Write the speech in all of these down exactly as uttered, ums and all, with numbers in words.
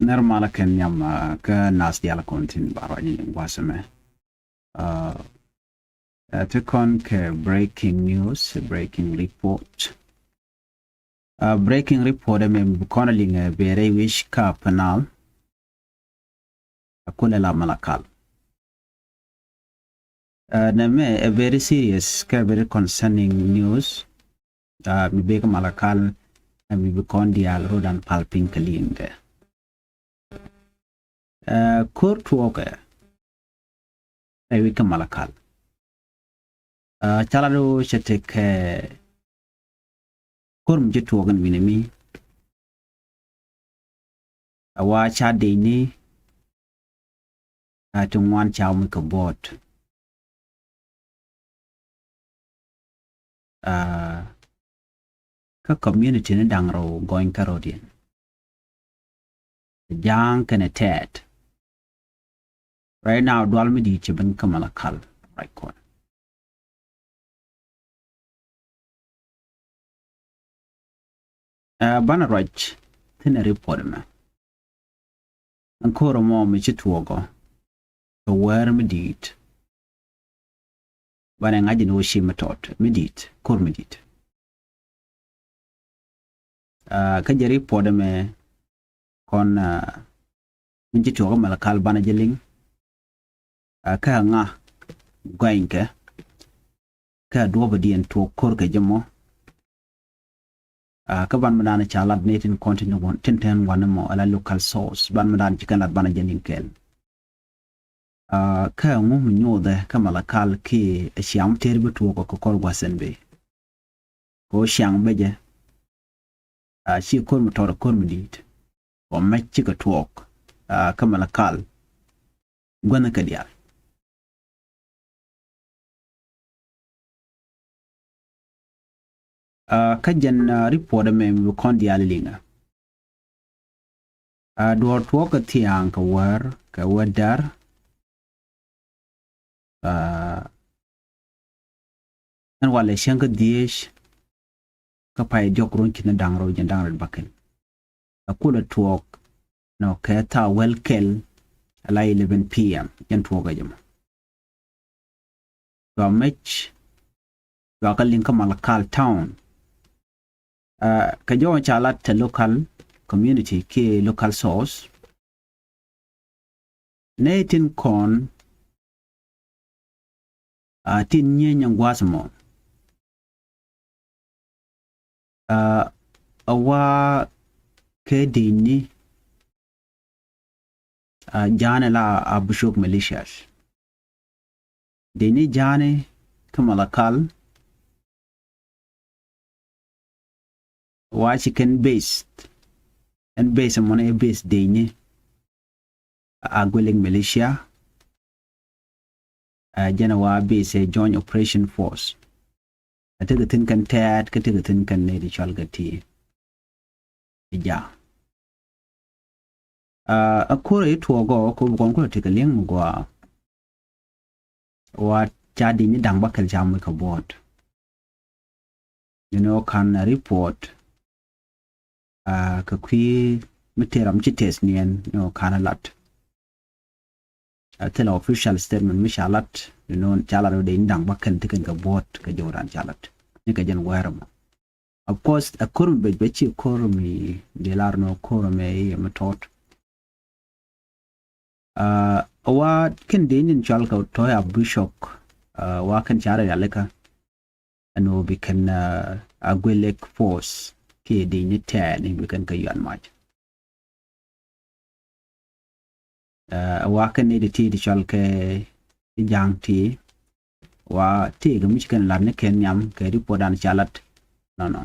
Nɛr malä kɛn nhiam, ah, kä nath diaal kɔn tin ba ruac ni gua̱a̱th ɛmɛ. Ah, ah, ti kɔn kɛ breaking news, breaking report. Ah, breaking report ɛmɛ bi kɔn a liŋ, eh, bɛ rɛy wi̱c kä Upper Nile. A kulɛ la Malakal. Ah, nɛmɛ ɛ very serious, kɛ very concerning news. Ah, mi bek Malakal, ah, mi bi kɔn diaal rɔ̱dan pal piny kɛ liŋdɛ. Ah, ko̱r tuɔɔkɛ ɛ wi̱c kä Malakal. Ah, ca lat ɣöö cɛ tekɛ ko̱r mi ci tuɔɔk ɛn wi̱nɛ mi. A wa ca dec ni, ah, ti ŋuan ca wä mi kɛ buɔt. Ah, kä community ni da̱ŋ rɛw gɔny kä ro̱diɛn. Ja̱a̱ŋ kɛnɛ tɛɛt. Right now, dual mi di̱i̱t cɛ ben kä Malakal. Right kɔn. Ah, banɛ ruac thinɛ report mɛ. Ɛn ko̱r mɔ mi ci tuɔɔkɔ kɛ wäär mi di̱i̱t. Banɛ ŋa̱c ni wä ci mi tɔt mi di̱i̱t, ko̱r mi di̱i̱t. Ah, kä jɛ report mɛ kɔn, ah, min ci tuɔɔkɔ Malakal banɛ jɛ liŋ. Ah, kä ŋa gɔinykɛ kä duɔpä diɛn tuɔɔk ko̱r kɛ jɛ mɔ. Ah, kä ban mi dan ca lat ni tin kɔn tin tin tɛn wan mɔ ala local source, ban mi dan ci kɛn lat banɛ jɛ liŋ kɛl. Ah, kä ŋu mi nyuuthɛ kä Malakal ki ɛ ciaŋ ter bi tuɔɔk kɛ kɔr gua̱th ɛn bi. Kɛ ɣöö ciaŋ bɛ jɛ, ah, ci ko̱r mi tɔt ko̱r mi di̱i̱t. Kɛ mɛc cikɛ tuɔɔk, ah, kä Malakal guänh kɛ diaal. Ah, kä jɛn, ah, report ɛmɛ mi bi kɔn diaal liŋä. Ah, duɔ̱ɔ̱r tuɔɔk kɛ thia̱a̱ŋ kɛ wäär kɛ wäär däär. Ah, ɛn walɛ cäŋ kä dhieec kä pay diɔ̱k ruɔ̱n ci ni da̱ŋ rɛw jɛn da̱ŋ rɛw bakɛl. A kulɛ tuɔɔk nɔ kɛ thaa wäl kɛl ala eleven P M jɛn tuɔɔk ɛ jɛ mɔ. Cua mec, cua kä liŋ kä Malakal town. Ah, kɛ jɔwä ca lat tɛ local community kiɛ local source. Nɛy tin kɔn, ah, tin nyieny ɛn gua̱a̱th mɔ. Ah, a wa kɛ dec ni, ah, ja̱a̱n ɛ la Abushok militias. Dec ni ja̱a̱n ɛ kä Malakal. Wa ci kɛn base, ɛn base mɔnɛ base dec ni Agwelek militia. Ah, jɛn a wa base ɛ Joint Operation Force. A tekɛ thi̱n kɛn tɛɛt kä tekɛ thi̱n kɛn ni di cɔal kɛ ti. Ija. Ah, a ko̱r a yi tuɔɔk ɔ, ko̱r bi kɔn kulɛ tekɛ li̱eŋ mi gɔaa. Wa ca di̱ny ni da̱ŋ bakɛl ca muc kɛ buɔ̱ɔ̱t. You know, kan a report, ah, kɛ kui̱ mi tëë ram ci tɛth niɛn, you know, kan a lat. A thilɛ official statement mi ca lat, you know, ca lat wä dee ni da̱ŋ bakɛl ti kɛn kɛ buɔ̱ɔ̱t kɛ jɔwdan ca lat. Ni kɛ jɛn wɛɛr mɔ. Of course, a ko̱r mi bec bec ci ko̱r mi di lar nɔ ko̱r mi i̱ mi tɔt. Ah, wa kɛn dee ni cual kɛ tɔ̱ a Abushok, ah, wa kɛn ca rɔ yalikä. Ɛn ɣöö bi kɛn, ah, Agwelek force kiɛ dec ni tɛɛni bi kɛn kɛ yuan mac. Ah, wa kɛn ni di ti di cɔal kɛ i̱ ja̱a̱ŋ ti, wa ti kɛ mi ci kɛn lat ni kɛn nhiam kɛ di puɔdan ca lat nɔnɔ.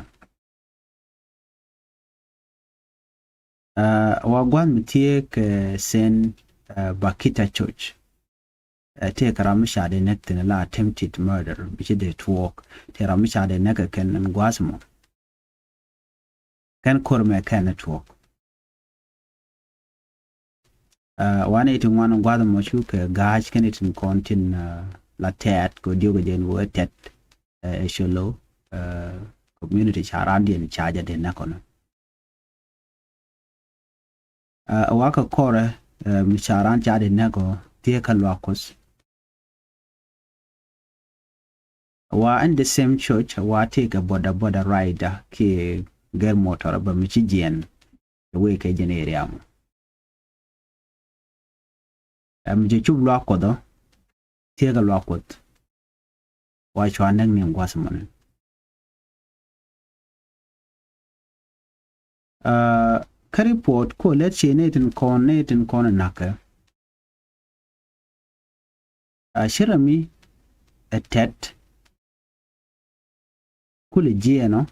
Ah, wa gua̱th mi thiee kɛ Saint, ah, Bakita Church. Ah, tëë kɛ ram mi ca dee näk thi̱n la attempted murder, mi ci dee tuɔɔk. Tëë ram mi ca dee näk kɛ kɛn ɛn gua̱a̱th mɔ. Kɛn ko̱r mɛ kɛn ɛ tuɔɔk. Ah, wanɛ ti ŋuan gua̱th mɔ cu kɛ ga̱a̱c kɛn itin kɔn tin, ah, la tɛɛt kɛ diok jɛn wee tɛt, eh, ɛ colo, eh, community ca ran diɛn ca jɛ dee näk kɔnɔ. Ɛ wa kɛ kɔrɛ mi ca ran ca di nɛk ɔ thiee kä luak Kuɔth. Wa in the same church wa tëëkɛ boda boda rider kiɛ gɛr motor bä mi ci jiɛn. Wee kɛ jɛn area mɔ. Ɛ mi cɛ cup luak Kuɔth ɔ thiee kä luak Kuɔth. Wa cua näk ni gua̱th mɔni. Kä report ko lɛt ci ni tin kɔn ni tin kɔn nakä. A cɛ rɛ mi ɛ tɛt kulɛ jiɛn ɔ.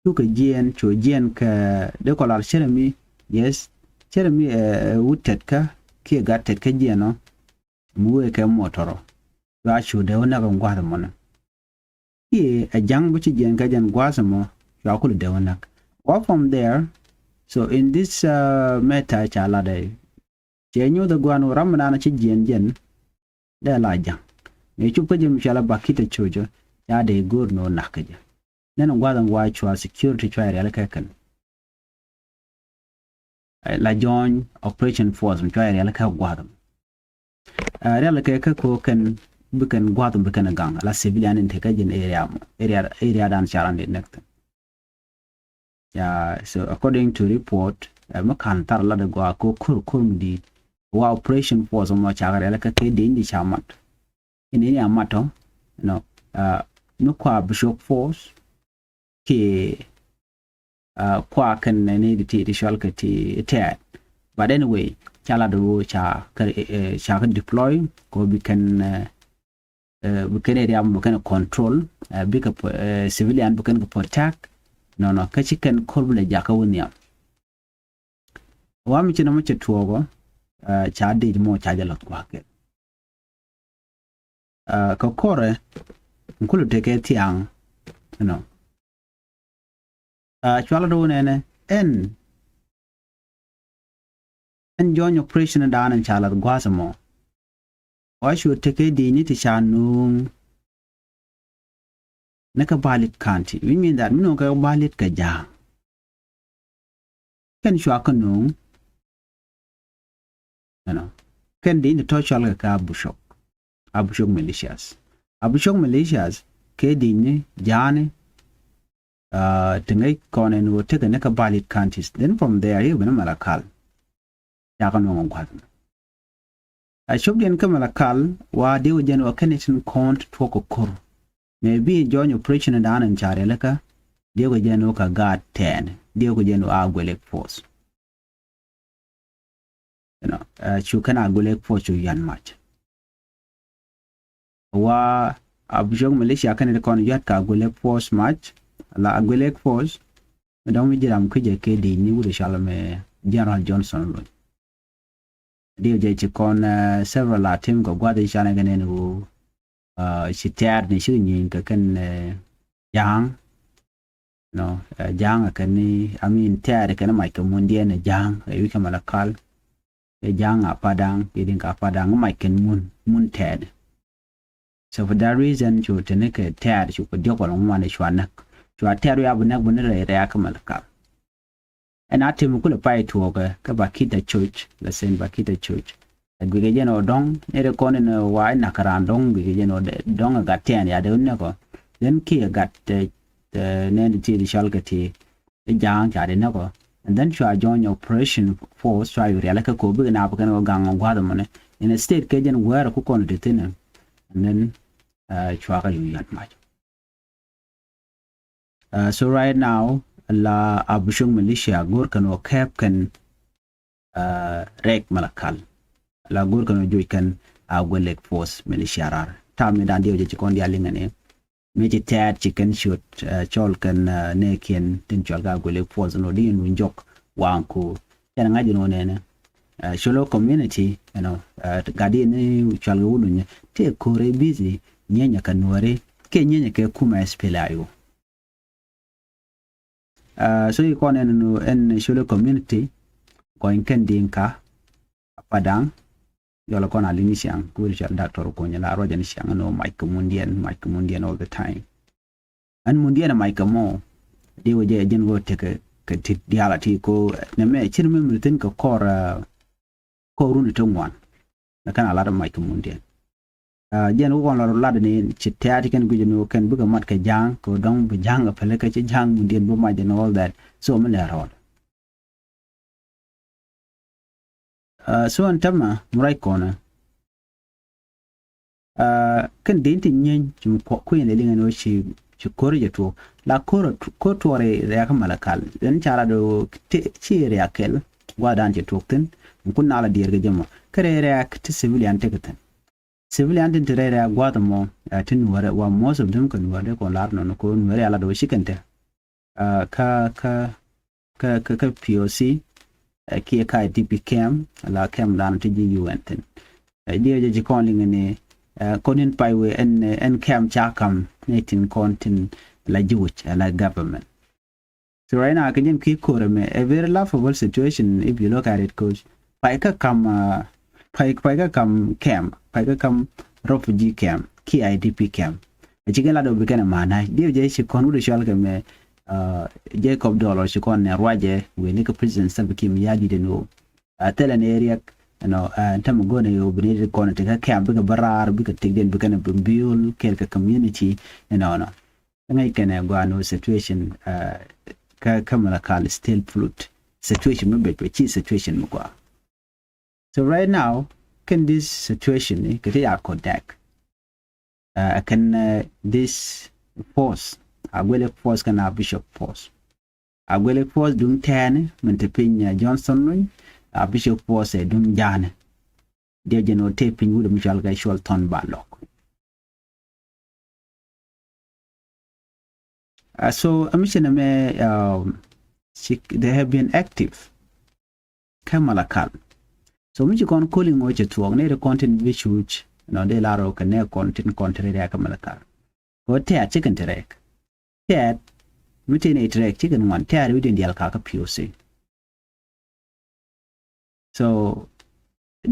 Cukɛ jiɛn cu jiɛn kɛ dee kɔ lar cɛ rɛ mi. Yes, cɛ rɛ mi ɛ wut tɛt kä kiɛ gat tɛt kä jiɛn ɔ. Mi wee kɛ motor ɔ cua cu dee wä näk in gua̱th mɔni. Kiɛ ɛ ja̱ŋ bi ci jiɛn kä jɛn gua̱a̱th ɛmɔ cua kul dee wä näk. Wa from there, so in this matter ca lat ɛ cɛ nyuth ɛ gua̱a̱n wä ram mi naan ci jiɛn jɛn. Dee la ja̱ŋ mëë cup kä jɛ mi cɔal a bakitɛ cocä ca dee go̱o̱r ni wä nak kä jɛ. Nɛn gua̱a̱th ɛn wa cua security cua riɛl kɛ kɛn. La join operation force mi cua riɛl kɛ gua̱a̱th ɛmɔ. Riɛl kɛ kä ko kɛn bi kɛn gua̱a̱th ɛmɔ bi kɛn gaŋ la civilian in te kä jɛn area mɔ, area dan ca ran di näk thi̱n. Ya, so according to report mi ka̱n thar lat gɔaa ko kur kur mi di̱i̱t wa operation force mɔ cakɛ riɛl kɛ kɛ di̱i̱n di ca mat. In ini a mat ɔ, you know, mi kua bishop force kiɛ kua kɛn ni di ti ti cɔal kɛ ti tɛɛt. But anyway ca lat wä ca kɛ ca kɛ deploy ko bi kɛn bi kɛn area bi kɛn control, bi kɛ civilian bi kɛn kɛ protect. Nɔnɔ kä ci kɛn kor bi lɛ jakä wä nhiam. Wa mi ci nɔmɔ cɛ tuɔɔkɔ ca dec mɔ ca jɛ lɔth kuakɛ. Kɛ kɔrɛ n kul tekɛ thiaŋ ɛnɔ. Cualä do̱n ɛnɛ ɛn ɛn join operation dan ɛn ca lath gua̱a̱th ɛmɔ. Wa cu tekɛ di̱i̱ni ti ca nuŋ ni kä Balit County, which mean that mi nuŋ kɛ Balit kɛ ja̱a̱ŋ. Kɛn cua kä nuŋ. Ɛnɔ kɛn di̱i̱ni tɔ̱ cɔal kɛ kä Abushok. Abushok militias. Abushok militias kɛ di̱i̱ni ja̱a̱ni. Ti ŋäc kɔn ɛn ɣöö tekɛ ni kä Balit Counties. Then from there yek ben Malakal. Cakɛ nuɔ̱ŋ gua̱th. A cop diɛn kä Malakal wa diɛw jɛn wä kɛn itin kɔn ti tuɔk kɛ kor. Mëë bi join operation dan in ca riɛlikä diɛw kɛ jɛn wä kɛ gaat tɛɛn diɛw kɛ jɛn wä a Agwelek force. Cu kɛn Agwelek force cu yan mac. Wa Abushok militia kɛn ti kɔn yuat ka Agwelek force mac. La Agwelek force mi dɔ̱ŋ mi jiram kui̱cɛ kɛ di̱i̱t ni wut cɔal mɛ General Johnson Olony. Diw jɛ ci kɔn several a tim kɛ gua̱th i̱ canɛ kɛ nɛn wu ci tɛɛr ni ci nyieny kɛ kɛn ja̱a̱ŋ. Nɔ ja̱a̱ŋ kɛn ni amin tɛɛr kɛn mac kɛ mun diɛn ja̱a̱ŋ kɛ wi̱c kɛ Malakal. Kɛ ja̱a̱ŋ a padaŋ kɛ di̱ŋ ka padaŋ mac kɛn mun mun tɛɛr. So for that reason cu teni kɛ tɛɛr cu kɛ diɔk wala ŋuan cua näk. Cua tɛɛr wi̱i̱ a bi näk bi ni rɛy rɛy a kä Malakal. Ɛn a tim kulɛ pay tuɔɔkɛ kä Bakita Church, la Saint Bakita Church. Ɛ guikɛ jɛn ɔ dɔ̱ŋ ni ri kɔn in wa in nak raan dɔ̱ŋ guikɛ jɛn ɔ dɔ̱ŋ ɛ gat tɛɛn ya dee wä näk ɔ. Then kiɛ gat nɛn ti ti cɔal kɛ ti i̱ ja̱a̱ŋ ca di näk ɔ. And then cua join operation force cua yu rialikä ko bikɛ nap kɛn kɔ gaŋ ɔ gua̱th mɔni. In a state kɛ jɛn wɛɛr ku kɔn ti thin. And then cua kɛ yu yat mac. So right now la Abushok militia go̱r kɛn ɔ kɛp kɛn rɛk Malakal. La go̱r kɛn ɔ joc kɛn Agwelek force militia rar. Tam mi dan diɛw jɛ ci kɔn dial liŋɛ ni. Mi ci tɛɛt ci kɛn ciöt cɔl kɛn nɛɛkiɛn tin cɔl ka Agwelek force nɔ di in wun jɔk waŋ ku cɛn ŋa̱c in wun ɛnɛ. Colo community ɛnɔ gat in cɔl kɛ wun wun tëë ko̱r ɛ busy nyieny ɛ kɛ nuɔri kɛ nyieny ɛ kɛ kumɛ S P L A I O. So i kɔn ɛn nu ɛn colo community gɔny kɛn diŋ ka a padaŋ. Yɔl kɔn a liŋ ciaŋ ku ri cɔl doctor kuny la ruɔc ɛn ciaŋ ɛn ɔ mac kɛ mun diɛn mac kɛ mun diɛn all the time. Ɛn mun diɛn mac kɛ mɔ di wä jɛ jɛn wä tekɛ kɛ ti diaal a ti ko nɛ mɛ cir mɛ mi thin kɛ kɔr, kɔr run ti ŋuan. Nɛ kɛn a lat mac kɛ Mundiɛn. Jɛn wä kɔn lat ni ci tɛ̈t kɛn guic ni wä kɛn bikɛ mat kɛ Ja̱a̱ŋ kɛ dɔ̱ŋ bi Ja̱a̱ŋ kɛ pɛlɛ kɛ ci Ja̱a̱ŋ Mundiɛn bi mac ni all that. So mi lɛ rɔɔd. So ɛn tämɛ mi ruac kɔnɛ. Kɛn dee ti nyieeny ci mi kui̱n lɛ liŋɛ ni wä ci ko̱r jɛ tuɔɔk la ko̱r tuɔɔk rɛɛk Malakal. Ɛn ca lat wä ci rɛɛk kɛl gua̱dan ci tuɔɔk thi̱n. Mi kun nala diɛɛr kɛ jɛ mɔ kɛ rɛɛk ti civilian tekɛ thi̱n. Civilian tin te rɛy rɛy gua̱th mɔ ti nuɔrɛ wa most of them kɛ nuɔrɛ kɔn lar nɔn ko nuɔrɛ ala do chicken te. Kä kä kä kä P O C kiɛ ka I D P camp la camp dan ti ji̱ U N tin. Diɛ jɛ ji̱ kɔn liŋ ni kɔn in pay wee ɛn ɛn camp ca kam ni tin kɔn tin la jiwuc la government. So right now kɛ jɛn ki ko̱r ɛmɛ a very laughable situation if you look at it, cause pay kä kam pay pay kä kam camp, pay kä kam refugee camp ki I D P camp. A ci kɛn la dɔw bi kɛn a ma̱a̱n a diɛ jɛ ci kɔn wut a cual kɛ mɛ Jacob Dollar ci kɔn nɛ ruacɛ wee ni kɛ President Salva Kiir mi ya̱ dit ɛn ɣöö a thilɛ ni riɛk ɛnɔ. Ɛn tämɛ go̱n a ɣöö bi ni ri kɔn a tekɛ camp bikɛ bä raar bikɛ tekdiɛn bikɛn a bi build kɛɛl kɛ community ɛnɔnɔ. Ŋäc kɛnɛ gua̱a̱n wä situation kä kä Malakal still fluid. Situation mi bɛc bɛ ci situation mi gua̱a̱. So right now kɛn this situation ni kɛ ti ya kɔn dɛk. Kɛn this force Agwelek force kɛn a bishop force. Agwelek force duŋ tɛɛni min te piny Johnson Luny. A bishop force ɛ duŋ ja̱a̱ni. Diɛ jɛn wä te piny wut mi cual kɛ cual thɔn ba lɔk. So a mission ɛmɛ they have been active kä Malakal. So mi ci kɔn koli ŋo̱ cɛ tuɔɔk ni ri kɔn tin bi cuc nɔ dee lar rɔ kɛ nɛ kɔn tin kɔn ti ri ria kä Malakal. Kɛ wä tɛɛt cikɛn ti rɛk tɛɛt mi tin i̱ ti rɛk cikɛn ŋuan tɛɛt wi̱diɛn diaal kakä P O C. So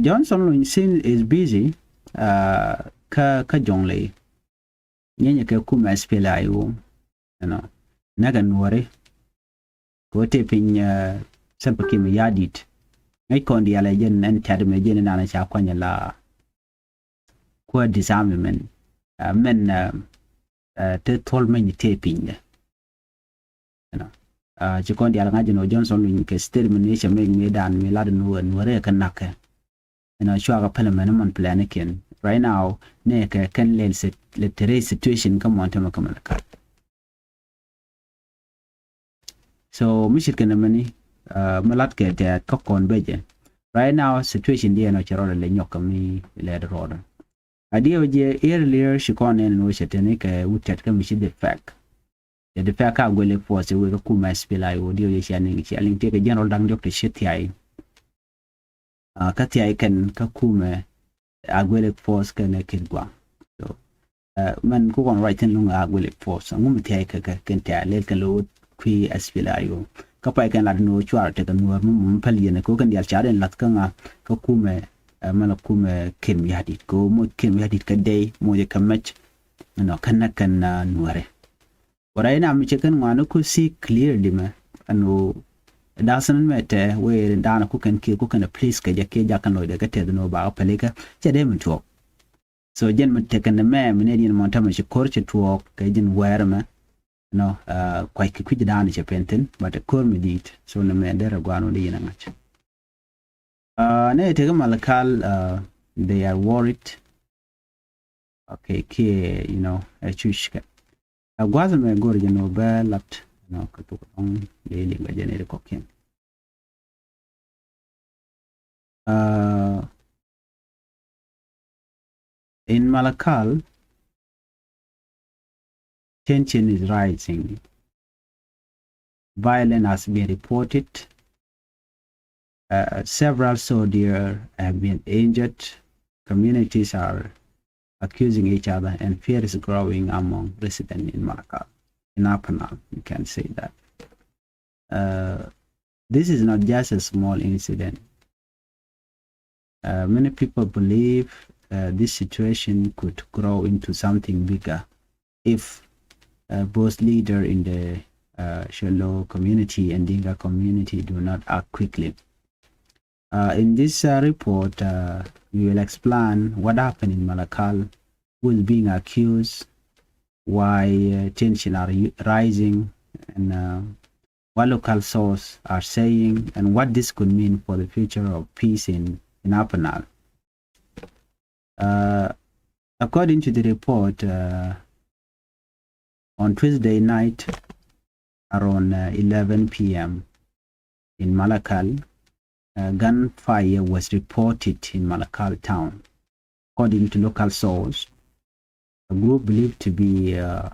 Johnson Luny sin is busy kä kä Jonglei. Nyenyɛ kɛ kumɛ S P L A I O. Ɛnɔ näkɛ nuɔri kɛ wä tëë piny Salva Kiir mi ya̱ di̱t. Ŋäc kɔn diaal ɛ jɛn ɛn cat mɛ jɛn ɛn an ca kuany la kuäär disarmament mɛn te thuɔl mɛny tëë piny dɛ. Ci kɔn diaal ŋa̱c jɛn ɔ Johnson Luny kɛ statement ni cɛ mɛc mi dan mi lat ni wä nuɔrɛ kɛ nakɛ. Ɛn a cua kɛ pɛlɛ mɛn mɔn plan kiɛn right now ni kɛ kɛn lɛl lɛ tɛrɛ situation kä mɔn tämɛ kä Malakal. So mi cit kɛn mɛni mi lat kɛ tɛt kä kɔn bɛ jɛ right now situation diɛn ɔ cɛ rɔɔdɛ lɛ nyɔk kɛ mi lɛt rɔɔdɛ. A diɛ wä jɛ earlier ci kɔn nɛn ni wä cɛ tɛni kɛ wut tɛt kä mi ci the fact. Cɛ the fact ka Agwelek force wek kä kumɛ S P L A I O diɛ wä jɛ cia niŋ cia liŋ tiɛ kɛ general daŋ diɔk ti ci thiay. Kä thiay kɛn kä kumɛ Agwelek force kɛn ɛ kith guaŋ. So mɛn ku kɔn ruac thin luŋ Agwelek force ŋum thiay kɛ kɛ kɛn thiay lel kɛn lo kui̱ S P L A I O. Kä pay kɛn lat ni wä cuar tekɛ nuɔr mi mum päl yɛn ko kɛn dial car in lath kä ŋa kä kumɛ mɛn la kumɛ Kiir mi ya̱ di̱t ko moc Kiir mi ya̱ di̱t kä dey moc kɛ mɛc. Ɛnɔ kɛn nɛ kɛn nuɔri. Wä rɛy nam mi cɛ kɛn ŋuani ku si clearly mɛ ɛn wu da̱sän mɛ tɛ wee da̱a̱n ku kɛn kiɛ ku kɛn a please kɛ jɛ kiɛ jakɛn lɔcdɛ kɛ tɛth ni wä bakä pälikä cɛ dee mi tuɔɔk. So jɛn mi tekɛn mɛ mi nɛ diɛn mɔn tämɛ ci ko̱r ci tuɔɔk kɛ jɛn wɛɛr mɛ. Nɔ kuac kɛ kui̱c da̱a̱n cɛ pen thin but ko̱r mi di̱i̱t so ni mɛ derɛ gua̱a̱n wä di yɛn a ŋa̱c. Nɛ tekɛ Malakal they are worried. Okay kiɛ you know ɛ cuc kɛ. Ɛ gua̱th mɛ go̱r jɛ nɔ bɛ lat nɔ kɛ thuk dɔŋ dee liŋ kɛ jɛ ni ri kɔkiɛn. In Malakal, tension is rising. Violence has been reported. Several soldiers have been injured. Communities are accusing each other, and fear is growing among residents in Malakal. In Upper Nile, you can say that. This is not just a small incident. Many people believe this situation could grow into something bigger if both leaders in the uh, Sholo community and Dinka community do not act quickly. Uh, in this uh, report, uh, we will explain what happened in Malakal, who is being accused, why uh, tension are rising, and uh, what local sources are saying, and what this could mean for the future of peace in, in Upper Nile. Uh, according to the report, uh, on Tuesday night, around uh, eleven p m in Malakal, uh, gunfire was reported in Malakal town. According to local source, a group believed to be uh,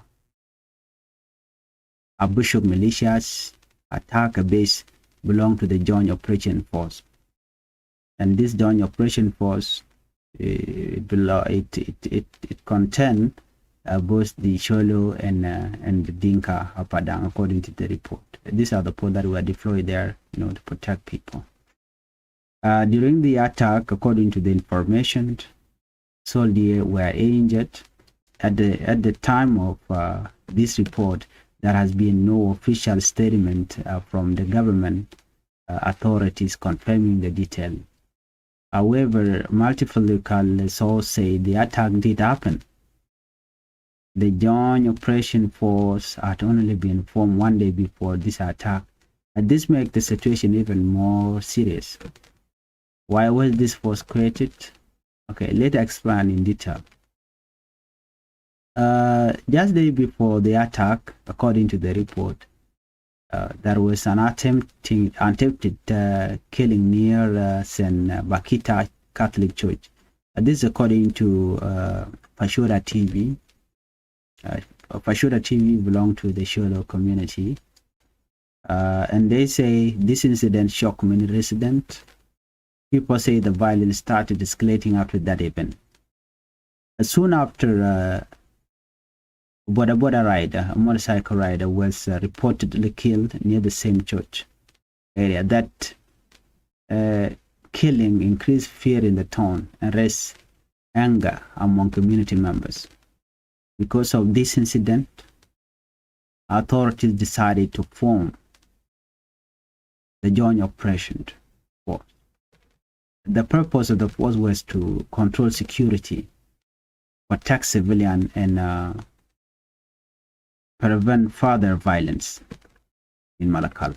Abushok militias attack a base belong to the Joint Operation Force. And this Joint Operation Force, uh, it, it, it, it contain uh, both the Sholo and, uh, and the Dinka Apadang, according to the report. These are the people that were deployed there, you know, to protect people. Uh, during the attack, according to the information, soldiers were injured. At the, at the time of uh, this report, there has been no official statement uh, from the government uh, authorities confirming the detail. However, multiple local sources say the attack did happen. The Joint Operation Force had only been formed one day before this attack, and this makes the situation even more serious. Why was this force created? Okay, let us explain in detail. Uh, just day before the attack, according to the report, uh, there was an attempting, attempted uh, killing near uh, Saint Bakita Catholic Church. Uh, this is according to uh, Fashoda T V. Uh, Fashoda T V belong to the Sholo community. Uh, and they say this incident shocked many residents. People say the violence started escalating after that event. Soon after, uh, Boda Boda rider, a motorcycle rider, was uh, reportedly killed near the same church area. That uh, killing increased fear in the town and raised anger among community members. Because of this incident, authorities decided to form the Joint Operation Force. The purpose of the force was to control security, protect civilian, and uh, prevent further violence in Malakal.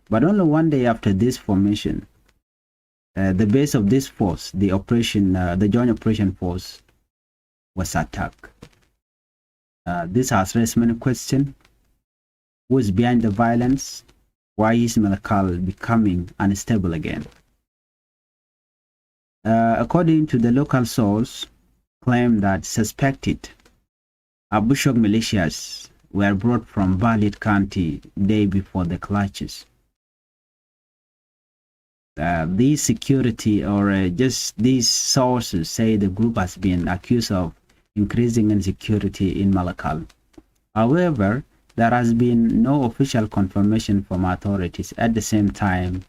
But only one day after this formation, uh, the base of this force, the operation, uh, the Joint Operation Force, was attacked. Uh, this has raised many questions. Who is behind the violence? Why is Malakal becoming unstable again? Uh, according to the local source, claim that suspected Abushok militias were brought from Balit County day before the clashes. Uh, these security or uh, just these sources say the group has been accused of increasing insecurity in Malakal. However, there has been no official confirmation from authorities. At the same time,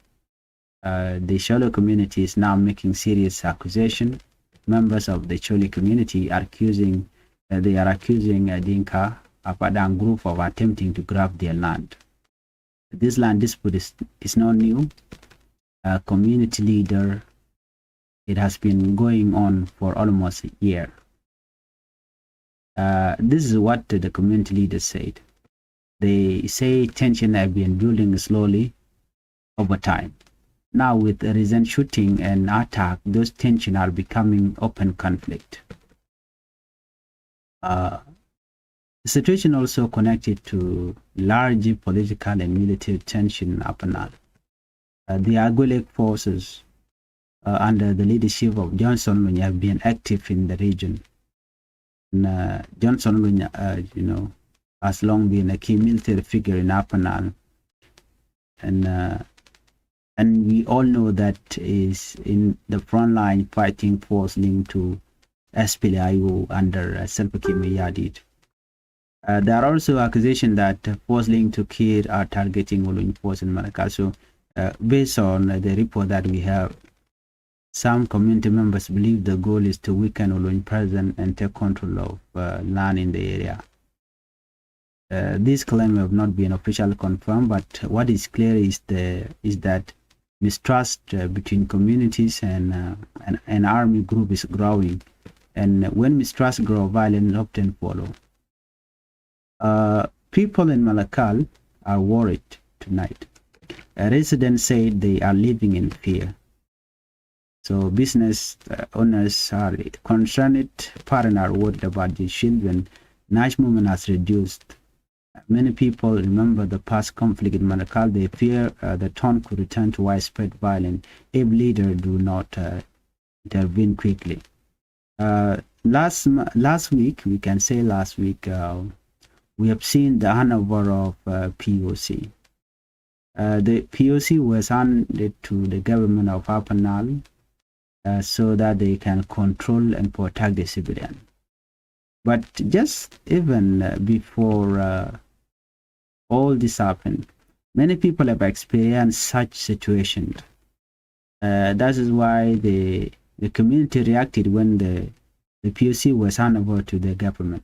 uh, the Sholo community is now making serious accusation. Members of the Sholo community are accusing, uh, they are accusing uh, Dinka Apadang group of attempting to grab their land. This land dispute is, is not new. A community leader, it has been going on for almost a year. Uh, this is what the community leaders said. They say tension have been building slowly over time. Now, with the recent shooting and attack, those tensions are becoming open conflict. Uh, the situation also connected to large political and military tension in Upper Nile. Uh, the Agulek forces uh, under the leadership of Johnson Olony have been active in the region. And, uh, Johnson Olony, uh, you know, has long been a key military figure in Upper Nile. And, uh, and we all know that is in the front line fighting force linked to S P L A I O under uh, Salva Kiir Mayardit. Uh, there are also accusations that force linked to Kiir are targeting Olony force in Malakal. So, uh, based on the report that we have, some community members believe the goal is to weaken Olony presence and take control of uh, land in the area. Uh, this claim have not been officially confirmed, but what is clear is the is that mistrust uh, between communities and, uh, and and army group is growing, and when mistrust grow, violence often follow. Uh, people in Malakal are worried tonight. A resident said they are living in fear. So business uh, owners are concerned. Parents are worried about their children. Nash movement has reduced. Many people remember the past conflict in Malakal. They fear uh, the town could return to widespread violence if leaders do not uh, intervene quickly. Uh, last mo- last week, we can say last week, uh, we have seen the handover of uh, P O C. Uh, the P O C was handed to the government of Upper Nile uh, so that they can control and protect the civilian. But just even uh, before uh, all this happened, many people have experienced such situation. Uh, that is why the the community reacted when the the P O C was handed over to the government.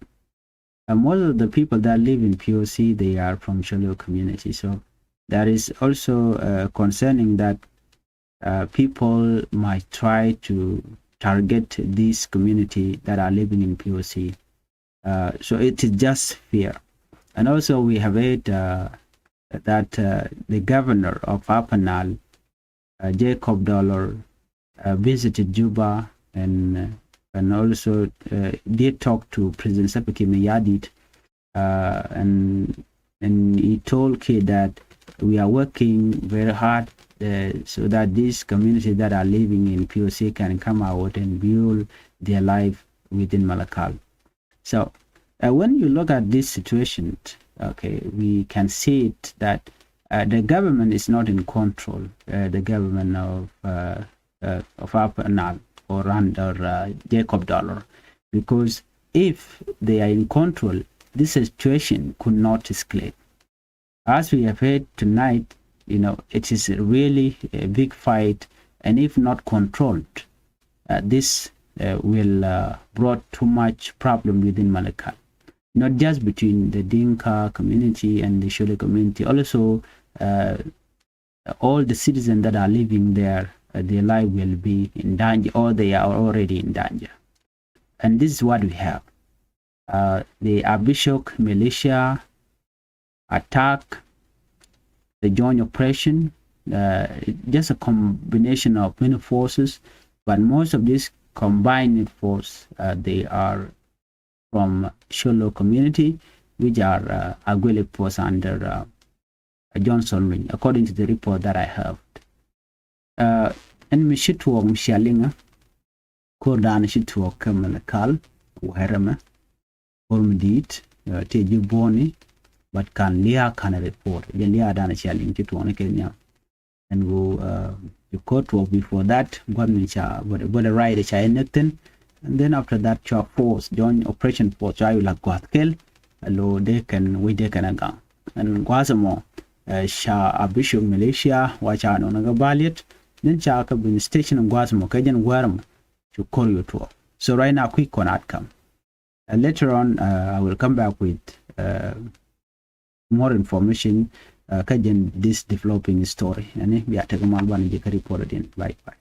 And most of the people that live in P O C, they are from Sholo community. So that is also uh, concerning that uh, people might try to target this community that are living in P O C. Uh, so it is just fear. And also we have heard uh, that uh, the governor of Upper Nile, uh, Jacob Dollar, uh, visited Juba and uh, and also uh, did talk to President Salva Kiir Mayardit, uh, and and he told Kiir that we are working very hard uh, so that these communities that are living in P O C can come out and build their life within Malakal. So uh, when you look at this situation, okay, we can see it that uh, the government is not in control. Uh, the government of uh, uh, of Upper Nile or under uh, Jacob Dollar, because if they are in control, this situation could not escalate. As we have heard tonight, you know, it is really a big fight, and if not controlled, uh, this uh, will uh, brought too much problem within Malakal. Not just between the Dinka community and the Shole community, also uh, all the citizens that are living there, uh, their life will be in danger, or they are already in danger. And this is what we have. Uh, the Abishok militia attack, the joint operation, uh, just a combination of many forces, but most of these combined force, uh, they are from Sholo community, which are uh, Agwelek force under uh, Johnson Wing, according to the report that I have. Uh, ɛn mi ci tuɔɔk mi cia liŋä, ko̱r dan ci tuɔɔk kä Malakal, wɛrɛ mɛ, ko̱r mi di̱i̱t, uh, ti ji̱ buɔni, but kan lia̱a̱ kan report, jɛn lia̱a̱ dan cia liŋ ci tuɔɔk ni kɛ nhiam. And go uh, the court work before that, gua̱th mi ca, what, what the right ca in nothing. And then after that, ca force, joint operation force, ca yu la gua̱th kel, lo de kɛn, we de kɛn a gaŋ. And gua̱th mɔ, uh, ca a bishop militia, wa ca nɔ na ga baliet, then ca ka bin station gua̱th mɔ, ka jɛn wɛr mɔ, cu kor yu tuɔ. So right now, quick on outcome. Uh, later on, uh, I will come back with uh, more information uh, kä jɛn this developing story. Ɛni bia tek mal ban jɛ kä report din. Bye bye.